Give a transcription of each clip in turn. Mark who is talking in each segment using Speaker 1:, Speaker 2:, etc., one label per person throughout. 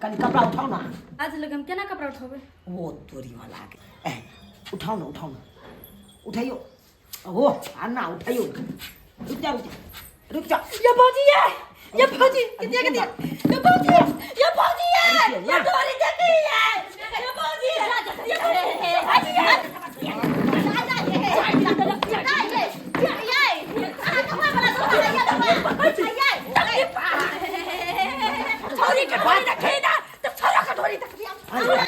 Speaker 1: कनि कपड़ा उठाउ ना।
Speaker 2: आज लग हम केना कपड़ा उठेबै?
Speaker 1: वो तोरी वाला के उठाउ ना, उठाउ ना, उठाइयो। ओ आ ना, उठाइयो। रुक जा, रुक जा, रुक जा।
Speaker 2: ये भौजी, ये भौजी, कितिया कितिया, ये भौजी, ये भौजी, ये ये डोरी देखी ये, ये भौजी, ये भौजी। छोरी के ढोरी देखी ना तो छोरा के ढोरी देखी। हमरा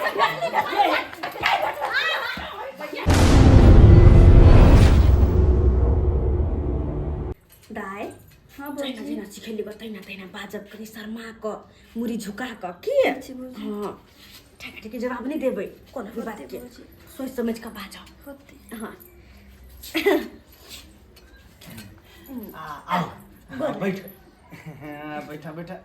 Speaker 2: से भेटली भेटली नहीं भेटल। दाइ।
Speaker 3: हाँ।
Speaker 2: जहिना
Speaker 3: भौजी।
Speaker 2: जहिना सिखेली गो तहिना तहिना बाजब, कनि शर्मा कऽ, मुड़ी झुका कऽ की।
Speaker 3: जी भौजी।
Speaker 2: हँ, ठेका ठेकी जवाब नहि देबै कोनो भी बात के।
Speaker 3: भौजी।
Speaker 2: सोचि समझि कऽ बाजब।
Speaker 3: होतै।
Speaker 2: हँ।
Speaker 4: आओ, बैठ, बैठा बैठा,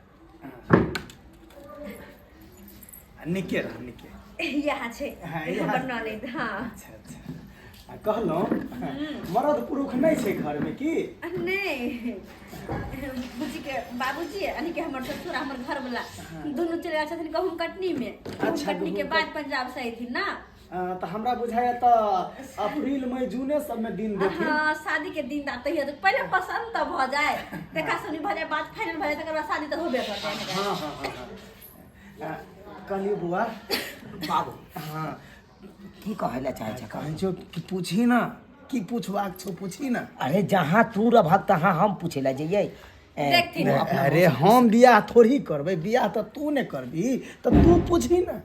Speaker 4: निके रह, निके।
Speaker 2: इएह छै।
Speaker 4: हाँ, इएह।
Speaker 2: हमर ननैद, हँ।
Speaker 4: अच्छा अच्छा, आ कहलहुँ, मरद पुरुख नहि छै घरमे की?
Speaker 2: नहि, बुच्ची के बाबूजी यानी कि हमर ससुर, हमर घरवला दुनू चलि गेल छथिन गहूम कटनी मे। गहूम कटनी के
Speaker 4: गहूम
Speaker 2: बाद पंजाब से अयथिन ना।
Speaker 4: तऽ हमरा बुझाइया तऽ अप्रैल मई जूने सबमे दिन देथिन।
Speaker 2: हाँ, शादी के दिन आते ही तो पहले पसंद तो भ जाए, देखा सुनी भ जाए, बात फाइनल भ जाए, तकर बाद शादी तो होबे करतै।
Speaker 4: हाँ हाँ हाँ हाँ, कहलियौ बौआ।
Speaker 1: बाबू।
Speaker 4: हाँ।
Speaker 1: की कहै लए चाहै छै?
Speaker 4: कहै छौ कि पूछही ना, की पूछबाक छौ पूछही ना।
Speaker 1: अरे जहाँ तू रहबहक तहाँ हम पूछे लए जइयै।
Speaker 2: देखथिन।
Speaker 1: तू अपना
Speaker 4: अरे हम बियाह थोड़ी करबै, बियाह तऽ तू ने करबी, तऽ तू पूछही ना।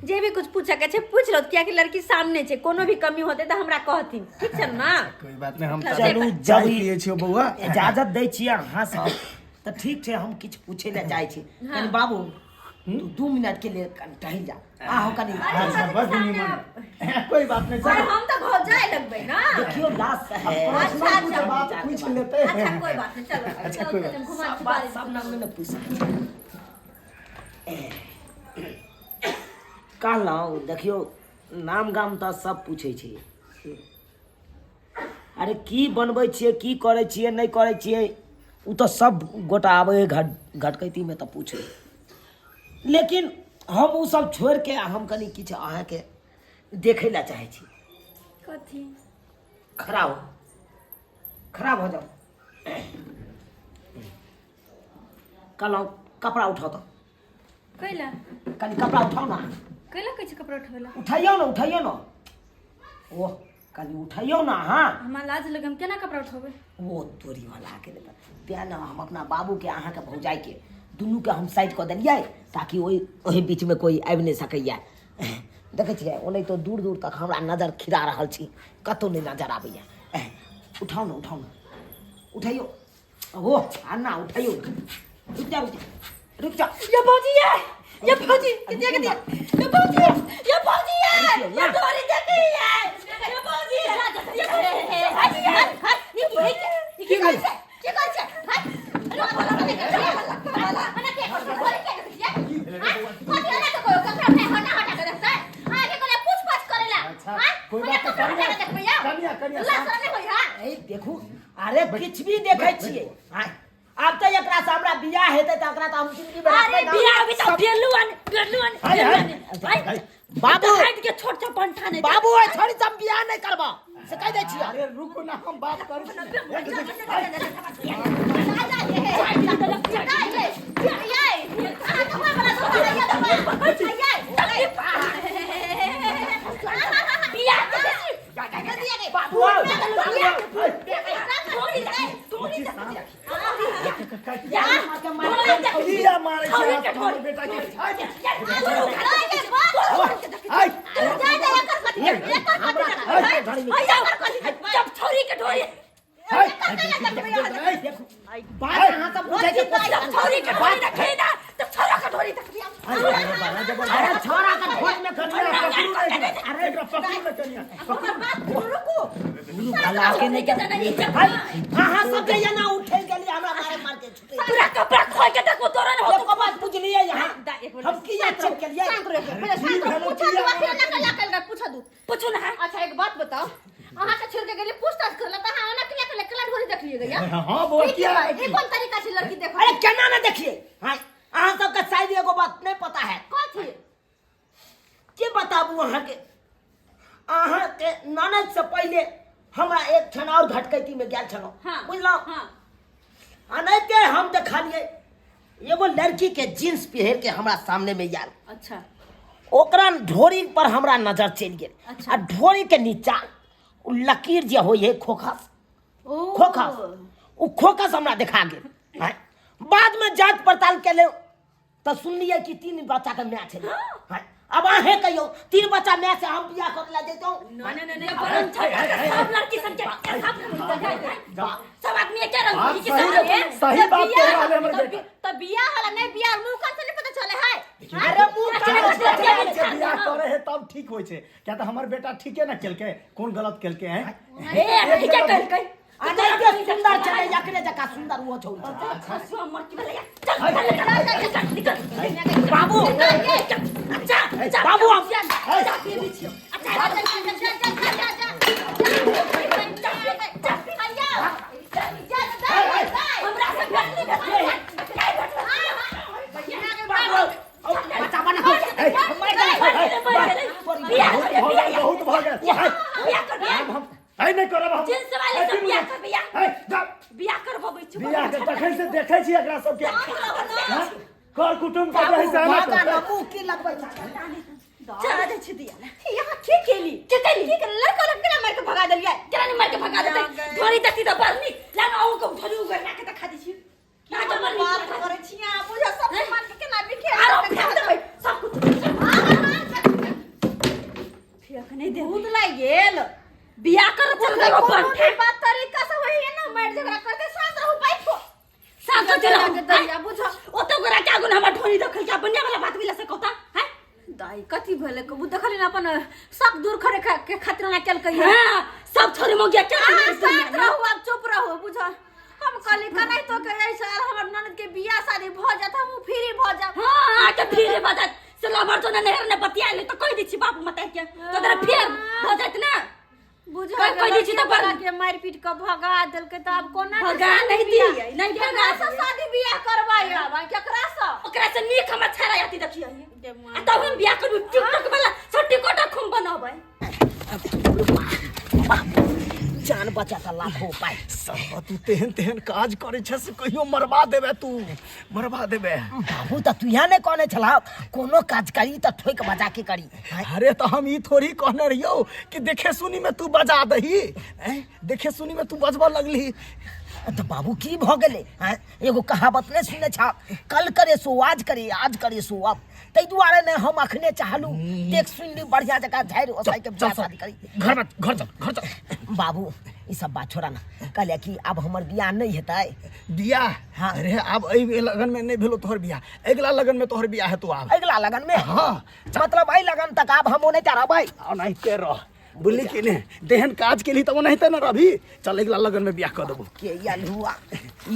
Speaker 2: जे भी कुछ पूछे के छै पूछ लो, कियाकि लड़की सामने छै, कोनो भी कमी होते तऽ हमरा कहथिन, ठीक छै ना?
Speaker 4: कोई बात नहीं, हम
Speaker 2: चलू,
Speaker 1: चलू,
Speaker 4: चाय
Speaker 1: जब
Speaker 4: पियै छियौ बौआ।
Speaker 1: इजाजत दै छियै अहाँ सब तऽ ठीक छै, हम किछु पूछे लए चाहै छी। कनि बाबू, तू 2 मिनट के लिए कनि टहल जा, आहो कनि।
Speaker 2: अरे
Speaker 4: अच्छा,
Speaker 2: हमरा
Speaker 4: बड
Speaker 2: सामने
Speaker 4: निमन। कोई बात नहीं।
Speaker 2: और
Speaker 4: चल।
Speaker 2: हम तऽ घर जाए लगबै ना।
Speaker 1: देखियौ लास्ट है।
Speaker 2: अच्छा, अच्छा।
Speaker 4: बात पूछ लेते
Speaker 2: अच्छा,
Speaker 4: हैं।
Speaker 2: कोई बात नहीं, चलो।
Speaker 4: अच्छा,
Speaker 2: चलो,
Speaker 4: कोई बात
Speaker 2: चलो, घुमा
Speaker 1: सब
Speaker 2: छुपा
Speaker 1: बात
Speaker 2: दे।
Speaker 1: सब नाम नहि पूछि सकै छी। कहलहुँ देखियौ, नाम गाम तऽ सब पूछै छै। अरे की बनबै छियै, की करै छियै, नहि करै छियै, ओ तऽ सब गोटा आबै है घट घटकैतीमे तऽ पूछै, लेकिन हम ओ सब छोड़िके हम कनि किछु अहाँके देखै लए चाहै छी।
Speaker 3: कथी?
Speaker 1: खड़ा हो, खड़ा भऽ जाउ। कहलहुँ कपड़ा उठाउ तऽ।
Speaker 3: कैला?
Speaker 1: कनि कपड़ा उठाउ ने।
Speaker 3: कैला कहै छै कपड़ा उठबै ला?
Speaker 1: उठाइयौ ने, उठाइयौ ने, ओह कनि उठाइयौ ने अहाँ।
Speaker 3: हमरा लाज लगे, हम केना कपड़ा उठेबै?
Speaker 1: ओ तोरी वाला के तेँ ने हम अपना बाबूके, अहाँके भौजाइके दुनूके हम साइड कऽ देलियै ताकि ओहि ओहि बीचमे कोइ आबि नहि सकैए। देखै छियै, ओनाहितो दूर दूर तक हमरा नजर खिरा रहल छी, कतहु नहि नजर आबैए। उठाउ ने, उठाउ ने, उठाइयौ। ओ आ ना, उठाइयौ। रुक जा, रुक जा, रुक जा।
Speaker 2: ये भौजी, ये भौजी, कितिया कितिया, ये भौजी, ये भौजी, ये ये डोरी देखी ये, ये भौजी, ये भौजी,
Speaker 1: की भेल?
Speaker 2: की कहै छै? हट, अरे बोला बोला बोला अना के डोरी के देखिए? कथी अना के कोई कपड़ा में हटा हटा के देखतै? आगे कोले पूछ पाछ करेला।
Speaker 4: अच्छा,
Speaker 2: हां,
Speaker 4: कोई बात
Speaker 2: कपड़ा
Speaker 4: नहीं,
Speaker 2: हटा के देखबै या?
Speaker 4: कनिया, कनिया,
Speaker 2: लाज शरम नहि होई? हां।
Speaker 1: ए देखू, अरे किछु भी देखै छियै। आँय, आब तऽ एकरा से हमरा बियाह हेतै तऽ एकरा तऽ हम जिंदगी भरि
Speaker 2: अरे
Speaker 1: रखबै ना।
Speaker 2: बियाह अभी तऽ बेलू अन बेलू अन
Speaker 1: हाय,
Speaker 2: बेलू
Speaker 1: हाय।
Speaker 2: अन भाई।
Speaker 1: बाबू।
Speaker 2: हाइट के छोट छोट पंठा नहीं।
Speaker 1: बाबू, ओहि छोड़ी से हम बियाह नहि करबा से कहि दै छियै।
Speaker 4: अरे रुको ना, हम बात करै छी।
Speaker 1: बाबू,
Speaker 4: किया मारै छै हमर बेटा के? आइ,
Speaker 2: छोरी के ढोरी।
Speaker 4: आइ,
Speaker 1: बात अहाँ सब बुझै के कोशिश करू।
Speaker 2: छोरी के ढोरी देखी ना तब छोरा के ढोरी देखी।
Speaker 1: अरे छोरा के ढोरी में
Speaker 4: कनिया, पकड़ू ना एकरा। अरे एकरा पकड़ू ना कनिया, पकड़ू।
Speaker 1: भला के नहीं के अहाँ सब जे एना उठै गेलियै हमरा मारे मार के छुटै।
Speaker 2: पूरा कपड़ा खोल के देखो तोरा ने
Speaker 1: एको बात बुझलियै यहाँ हम किया चुप केलियै?
Speaker 2: पूछू ना।
Speaker 5: अच्छा, एक बात बताओ, अहाँ के छोड़ के गेली पूछताछ करला त अहाँ ओना के केला ढोरी देखलिए?
Speaker 2: देखलिए गया
Speaker 4: हाँ बौआ किया
Speaker 2: ई कोन तरीका छै लड़की देखो
Speaker 1: अरे केना ने देखिए हाँ अहाँ सबके शायद एगो बात नहीं पता है
Speaker 2: कथी
Speaker 1: के बताबू अहाँके अहाँके ननद से पहिले हमरा एक क्षण और घटकैती में गेल छलहुँ
Speaker 2: हाँ
Speaker 1: बुझलहुँ
Speaker 2: हाँ
Speaker 1: अनैते हम देखलिए एगो लड़की के जींस पहिर के हमरा सामने में आयल
Speaker 2: अच्छा
Speaker 1: ओकरा ढोरी पर हमरा नजर चलि गेल
Speaker 2: अच्छा।
Speaker 1: आ ढोरी के नीचा उ लकीर जे होइ है खोखस
Speaker 2: ओ
Speaker 1: खोखस उ खोखस हमरा देखा गेल आँय। बाद में जांच पड़ताल केले तऽ सुनलियै कि तीन बच्चा के माय छलै आँय। अब अहें कहियौ तीन बच्चा माय से हम बियाह करे ला जैतौं
Speaker 2: ना ना ना ना बरन छल सब लड़की सब के सब सब आदमी एके रंग
Speaker 4: बात
Speaker 2: के
Speaker 4: सही
Speaker 2: सब
Speaker 4: है, सही बात कह रहल है हमर बेटा।
Speaker 2: त बियाह वाला नहीं बियाह मुंह कान से नहीं पता चले है
Speaker 1: अरे मुंह कान से
Speaker 2: अच्छा,
Speaker 4: के बियाह करे है तब ठीक होइ छै किया तऽ हमर बेटा ठीके ने केलकै कोन गलत केलकै हैं
Speaker 2: ए ठीके कहलकै
Speaker 1: आ नहीं के सुंदर छलै एकरे जकाँ सुंदर ओहो छौड़ी छलै।
Speaker 2: हसुआ मर के भेलै चल चल चल निकल निकल
Speaker 1: बाबू
Speaker 2: अच्छा अच्छा
Speaker 1: बाबू, हम-
Speaker 2: अच्छा पी छियो अच्छा चल चल चल चल चल हमरा से भेटली
Speaker 1: बाबू बच्चा बना
Speaker 2: बियाह
Speaker 4: बहुत भऽ गेल बहुत भऽ गेल
Speaker 2: बियाह कर बियाह
Speaker 4: हम ऐ नहि करब हम
Speaker 2: जींस वाले सब बियाह कर बियाह
Speaker 4: ऐ जा
Speaker 2: बियाह करबबै छी
Speaker 4: बियाह के तखन से देखै छी एकरा सबके हाँ? कर कुटुम्ब के जे है से एना
Speaker 1: बाबा
Speaker 4: करतै।
Speaker 1: ना मुँह की लगबै छै
Speaker 2: चला जाइ छी दिया यहाँ के केली के केली के केली लड़का लड़का मार के भगा देलियै केना नहीं मार के भगा देतै धोरी देखती तऽ बड़ नीक लाग अहूँ के धोरी उगड़ के तऽ खा दै छी ना तऽ बड़ नीक
Speaker 5: बात करै छी अहाँ बुझा सब सामान के केना बिखेर
Speaker 2: आरो फेंक देबै सब कुछ फेंक नहीं देबै
Speaker 5: भूत लागि गेल
Speaker 2: बियाह कर चल गयो
Speaker 5: कोनो
Speaker 2: पर
Speaker 5: भी बात तरीका से होइए ना मारि झगड़ा करके शांत रहू बैठो
Speaker 2: शांत हो रहू
Speaker 5: दैया बुझो
Speaker 2: ओतो गोरा के आगू हमर ढोरी देखल के बनिया वाला बात मिला से कहता हैं
Speaker 3: दाई कथी भेलै कबू देखली ना अपन शक दूर करे के खातिर ना केलकै
Speaker 2: हां सब छोरी मोगिया के
Speaker 5: अहाँ शांत रहू आब चुप रहू बुझो हम कहली कनाहि तो के ऐसे हमर ननद के बियाह शादी भऽ जात हम फ्री भऽ जाब
Speaker 2: हां के फिर बजत से लबर तो नहर ने बतिया ले तो कह दै छी बाप मताई के तो तोरा फेर भऽ जात ना
Speaker 3: बुझल
Speaker 2: कहि- कहि दै छी तऽ बड़-
Speaker 3: के मारि पीट के भगा देलकै तऽ आब कोना के
Speaker 2: भगा
Speaker 3: शादी
Speaker 2: नहीं
Speaker 3: बियाह-
Speaker 2: दियै, नहीं भगा
Speaker 5: केकरा से
Speaker 2: दियै।
Speaker 5: शादी बियाह करबै आब केकरा से
Speaker 2: ओकरा से नीक हमर छेड़ा आती देखियै आ तब हम बियाह करू टिकटॉक वाला सब टिकटॉक खूब बनबै
Speaker 1: जान बचा तऽ लाखो उपाय
Speaker 4: सब तू तेहन तेहन काज करै छै से कहियो मरवा देबे तू मरवा देबे
Speaker 1: बाबू तऽ तू यहाँ नहि कहने छलह कोनो काज करी तऽ ठोकि बजा के करी
Speaker 4: अरे तऽ हम ई थोड़ी कहने रहियौ कि देखे सुनी में तू बजा दही ऐं देखे सुनी में तू बजबऽ लगली
Speaker 1: तऽ बाबू की भऽ गेलै आँय एगो कहावत नहि सुनने छह कल करे सो आज करे आज करे सो अब ताहि दुआरे ने हम अखने चाहलू देख सुनि ली बढ़िया जकाँ झाड़ि ओसाइ के बियाह शादी करी
Speaker 4: घर में घर चल घर चल
Speaker 1: बाबू ई सब बात छोड़ा ना कहलियै कि आब हमर बियाह नहि हेतै
Speaker 4: बियाह
Speaker 1: हाँ।
Speaker 4: अरे आब एहि लगन में नहीं भेलो तोहर बियाह अगिला लगन में तोहर बियाह हेतौ आब
Speaker 1: अगिला लगन में
Speaker 4: हाँ
Speaker 1: मतलब एहि लगन तक आब हम ओनाहिते रहबै
Speaker 4: ओनाहिते रह बुझली कि नहि तेहन काज केली तऽ ओनाहिते ने रहबी चल अगिला लगन में बियाह कऽ देबो
Speaker 1: के आयल हुआ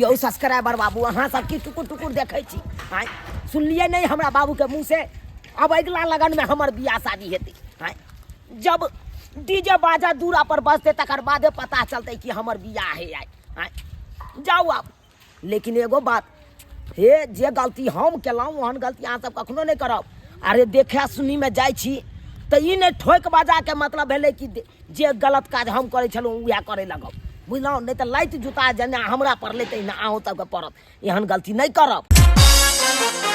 Speaker 1: यौ सब्सक्राइबर बाबू अहाँ सब की टुकुर टुकुर देखै छी आँय सुनलियै नहि हमरा बाबूके मुँह से आब अगिला लगन में हमर बियाह शादी हेतै आँय जब डीजे बाजा दूरा पर बजतै तकर बादे पता चलतै कि हमर बियाह है आइ आँय जाउ आब लेकिन एगो बात हे जे गलती हम केलहुँ ओहन गलती अहाँ सब कखनो नहि करब अरे देखा सुनीमे जाइ छी तऽ ई नहि ठोकि बजाके मतलब भेलै कि जे गलत काज हम करै छलहुँ उएह करै लगब बुझलहुँ नहि तऽ लाइट जुता जेना हमरा पड़लै तहिना अहूँ सबके पड़त एहन गलती नहि करब।